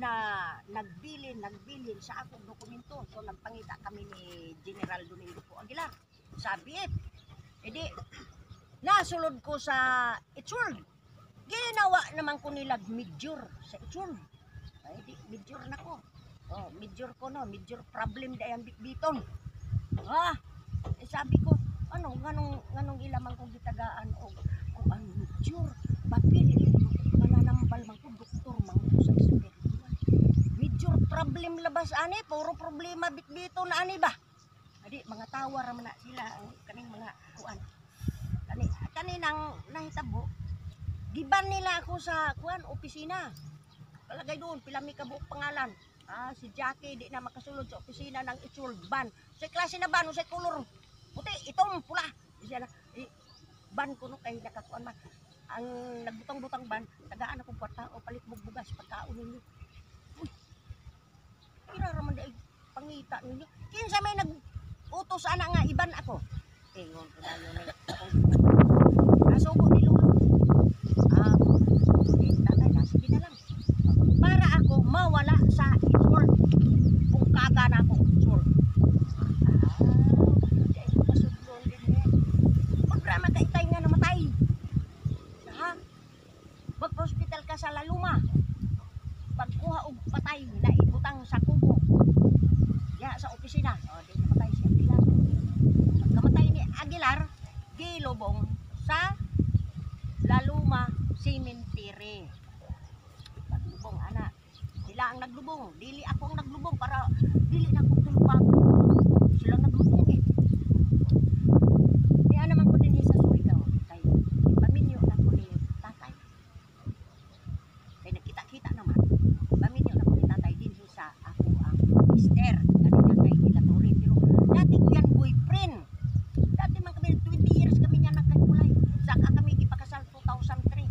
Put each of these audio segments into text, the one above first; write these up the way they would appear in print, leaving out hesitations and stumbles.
na nagbilin, nagbilin sa akong dokumento. So nagpangita kami ni General Domingo po Aguilar sa BF. Edi, nasulod ko sa Itsurg. Ginawa naman ko nila major sa Itsurg. Ay, di, major na ko. Oh, major ko no, major problem dayan bitbiton. Ah, eh, sabi ko, ano, nganong ilaman kong gitagaan og kuan major, papel mananambal man ko, doktor man ko sa spiritual. Major problem labas ani, puro problema bitbiton na ani ba? Adi mga tawa ra man na sila ang kaning mga kuan. Kani kaninang nahitabo, giban nila ako sa kuan opisina. Kalagay doon, pila mi kabuok pangalan. Ah, si Jackie di na makasulod sa opisina ng Itsul ban. Sa klase na ban, sa kolor puti, itom, pula. Di siya na, eh, ban ko no kay nakakuan man. Ang nagbutang-butang ban, tagaan akong kwarta o palit mo bugas pagkaon ninyo. Uy. Ira ra man diay pangita ninyo. Kinsa may nag-utos ana nga iban ako? Ingon ko dayon ni akong nasugo ni Lolo. Ah, eh, tatay na, sige na lang. Para ako mawala sa Itsul. Bungkaga na ako Itsul. Ah, di ay ko pasudlon din eh. Programa ka itay nga namatay. Ha? Magpa-hospital ka sa Laluma. Pagkuha og patay na ibutang sa kubo. Ya sa opisina. O, di namatay si Aguilar. Pagkamatay ni Aguilar, gilubong sa Laluma Cemetery. Paglubong ana. Sila ang naglubong, dili ako ang naglubong para dili na ko tulupag. Sila naglubong eh. Niya naman ko din sa Surigao kay paminyo na ko ni tatay. Kay nagkita-kita naman. Paminyo na ko ni tatay din sa ako ang mister. Kanina kay Dela Torre. Pero dati ko yan boyfriend. Dati man kami, 20 years kami niya nagkakulay. Saka kami ipakasal 2003.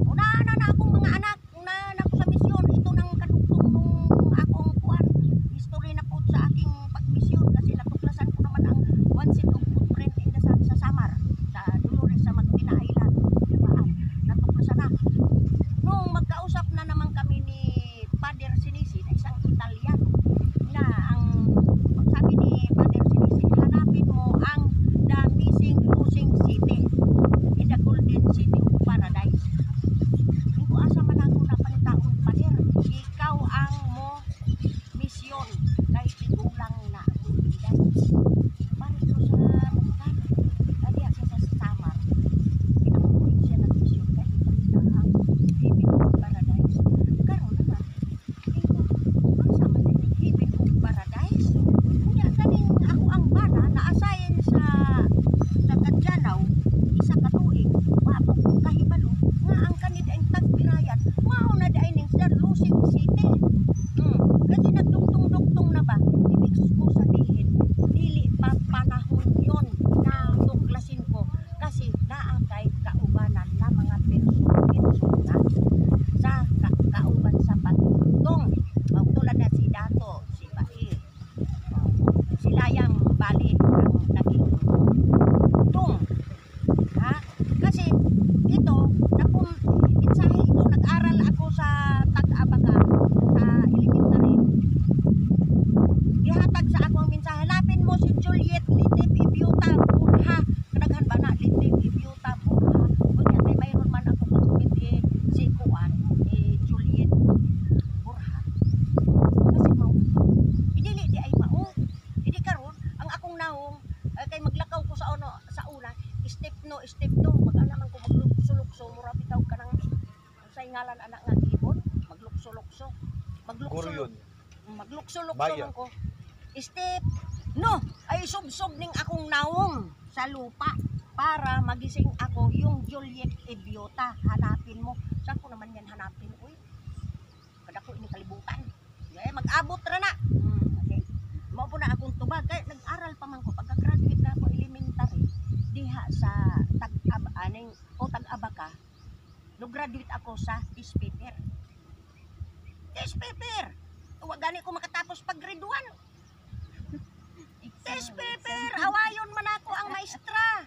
Una na na akong mga anak, una na ako sa misyon. Ito nang kadugtong nung akong kuan. History na po sa aking pagmisyon kasi natuklasan ko naman ang one set of footprint in the sand sa Samar, sa Dolores, sa Magtina Island. Diba? Natuklasan na. Nung magkausap na naman kami ni Father Sinisi, na isang Italiano, na ang sabi ni Father Sinisi, hanapin mo ang the missing losing city in the Golden City of Paradise. Kung asa man ako na panitaon, Father, ikaw ang mo misyon kay tigulang na ako biday. Para ko sa Buktan, kaya siya sa Samar. Pinakulit siya ng misyon kay ipangita ang Heaven of Paradise. Karon naman, tingko, ang sama din yung Heaven of Paradise. Unya, kaning ako ang bana, na-assign sa Cagdianao, isa ka tuig, wa ko kahibalo nga ang kanid ang tagbirayan, mao na diay ning Sir Losing City. Kasi nagdugtong-dugtong na ba? Ibig ko sabihin, dili pa panahon yon na tuklasin ko kasi naa kay kaubanan na mga persona sa kauban sa pagdugtong. O, tulad na si Dato, si Bai. O, sila yung bali ang naging dugtong. Ha? Kasi ito, napun, mensahe ito, nag-aral ako sa Tag-Abaca, sa elementary. Gihatag sa ako ang mensahe, hanapin mo si Juliet Litip Ibiuta Burha. Kadaghan ba na Litip Ibiuta Burha? Unya kay mayroon man ako classmate eh, si Kuan, eh, Juliet Burha. Kasi mao, idili di ay mao. Idi karon ang akong naong eh, kay maglakaw ko sa ono sa una, step no, step no, mag-ana man ko maglukso-lukso, mura bitaw kanang unsay ngalan anak nga ibon, maglukso-lukso. Maglukso. Guryon. Maglukso-lukso Baya. Man ko. Step no, ay sub-sub ning akong naong sa lupa para magising ako yung Juliet Ibiota. Hanapin mo. Saan ko naman yan hanapin? Uy, kadako ini kalibutan. Eh, mag-abot ra na. Okay. Mao po na akong tubag. Kaya nag-aral pa man ko. Pagka-graduate na ako elementary, diha sa tag-ab aning o tag-abaka, no graduate ako sa test paper. Test paper! Wa gani ko makatapos pag grade 1. Test paper! Awayon man ako ang maestra.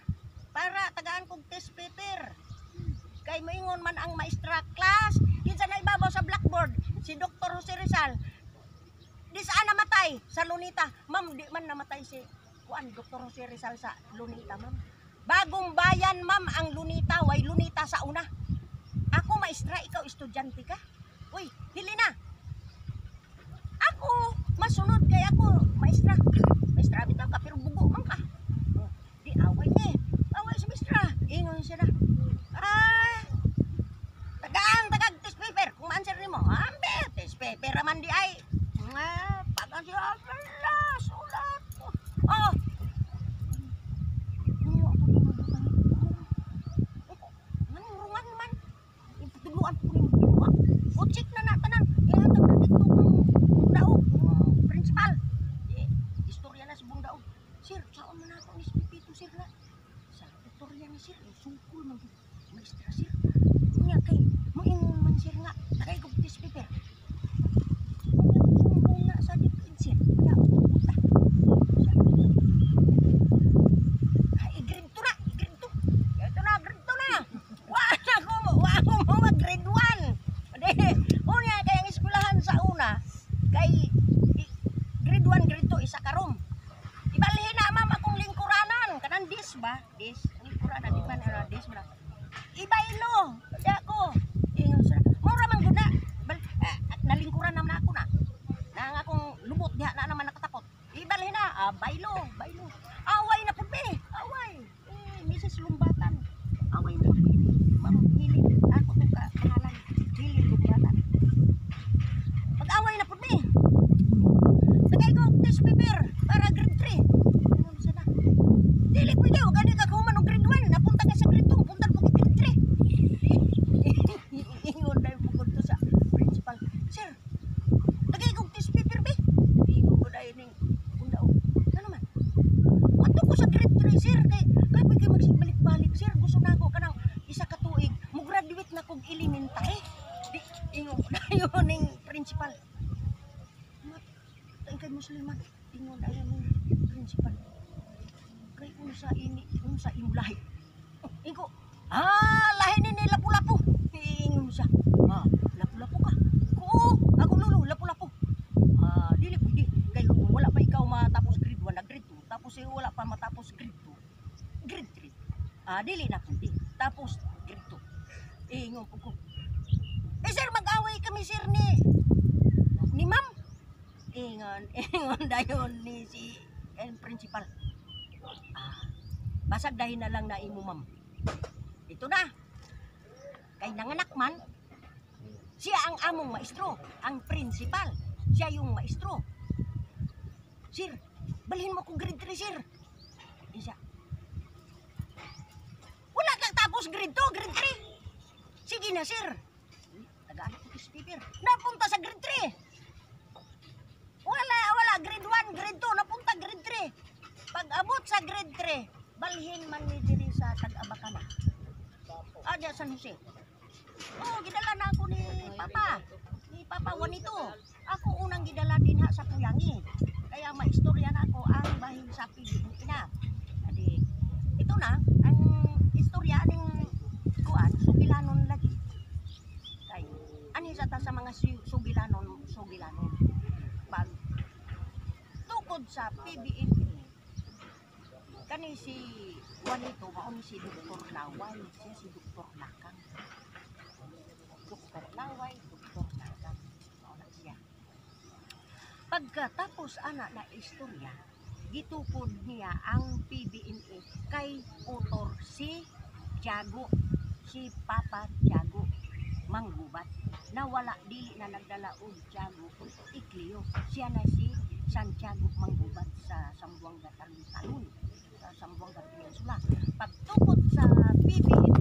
Para tagaan kog test paper. Kay moingon man ang maestra, class, kinsa na ibabaw sa blackboard? Si Dr. Jose Rizal, di saan namatay? Sa Lunita. Ma'am, di man namatay si kuan Dr. Jose Rizal sa Lunita, ma'am. Bagong bayan, ma'am, ang Lunita, way Lunita sa una. Ako maestra, ikaw estudyante ka. Uy, hili na. Ako, masunod kay ako, maestra. Maestra bitaw ka, pero bugo man ka. Oh, di away ni. Away si maestra. Ingon siya na. Ah, tagaan, tagag test paper. Kung ma-answer nimo, ambe, test paper raman di ay. Nga, pagan siya, ala, sulat. Oh. Ano ako di mabutang? Ano, man. Ipatuluan ko ni mo. O check na na tanan. Ihatag na dito kang bundaog, principal. Di, istorya na sa bundaog. "Sir, saan man ako ni Pipito, sir, na?" Sa tutorial ni sir, sungkol man gud. Maestra, sir. Nya kay moingon man sir nga tagay kog test paper. Unya sumbong na sa DepEd, sir. Kaya puta. Ay, grade 2 na, grade 2. Ito na, grade 2 na. Wa ako mo mag grade 1. Di, unya kay ang eskwelahan sa una kay grade 1, grade 2 isa ka room. Ibalhin na, ma'am, akong lingkuranan. Kanang dis ba? Dis. Ang lingkuranan di man ano dis ba? Ibaylo. Di ako. Ingon sila. Mura man gud na. At nalingkuran naman ako na. Na ang akong lubot diha na naman nakatapot. Ibalhin na. Ah, baylo, baylo. Away na pud be. Away. Eh, Mrs. Lumbatan. Away na pud be. Ma'am Hili. Ako to ka pangalan. Hili Lumbatan. Pag-away na pud be. Tagay ko test paper para grade 3. Ano sila? Dili pwede, wag gani ka human og grade 1, napunta ka sa grade 2, punta po ka grade 3. Ingon na bukod to sa principal. "Sir, tagay kog test paper be." Ingon ko dahil ning undaog. "Ano man? Adto ko sa grade 3, sir, kay kay pwede magsibalik-balik, sir. Gusto na ako kanang isa ka tuig, mo graduate na kog elementary." Di ingon ko dayon ning principal. "Mat, kay Musliman." Ingon dayon ning principal. "Kay unsa ini, unsa imong lahi?" Ingo, "Ah, lahi ni lapu-lapu." Ingon siya. "Ah, lapu-lapu ka." "Oo, ako lolo, lapu-lapu." "Ah, dili pwede. Kay kung wala pa ikaw matapos grade 1 na grade 2, tapos eh, wala pa matapos grade 2, grade 3. Ah, dili na pwede. Tapos grade 2." Ingon po ko. "Eh sir, mag-away kami, sir, ni ma'am." Ingon, ingon dayon ni si principal. "Ah, basag dahil na lang na imo, ma'am. Ito na. Kay nanganak man, siya ang among maestro, ang principal. Siya yung maestro. Sir, balhin mo ko grade 3, sir." Di siya. "Wala kang tapos grade 2, grade 3. Sige na, sir." Tagaan ko test paper. Napunta sa grade 3. Wala, wala. Grade 1, grade 2, napunta grade 3. Pag abot sa grade 3, balhin man ni diri sa tag-Abacana. Ah, diya San Jose. Oh, gidala na ako ni Papa. Ni Papa Juanito. Ako unang gidala din ha sa Puyangi. Kaya maistorya na ako ang bahin sa Pilipinas. Adi, ito na, ang istorya ning kuan, sugilanon lagi. Kay, ani sa ta sa mga sugilanon, sugilanon. Pag tukod sa PBMA, kani si Juanito, mao ni si Dr. Laway, siya si Dr. Lakang. Dr. Laway, Dr. Lakang. Mao na siya. Pagkatapos ana na istorya, gitukod niya ang PBMA kay author si Tiago, si Papa Tiago Manggubat na wala dili na nagdala og Tiago Ecleo. Siya na si Santiago Manggubat sa Zamboanga Talon-Talon, sa Zamboanga Peninsula. Pagtukod sa PBMA,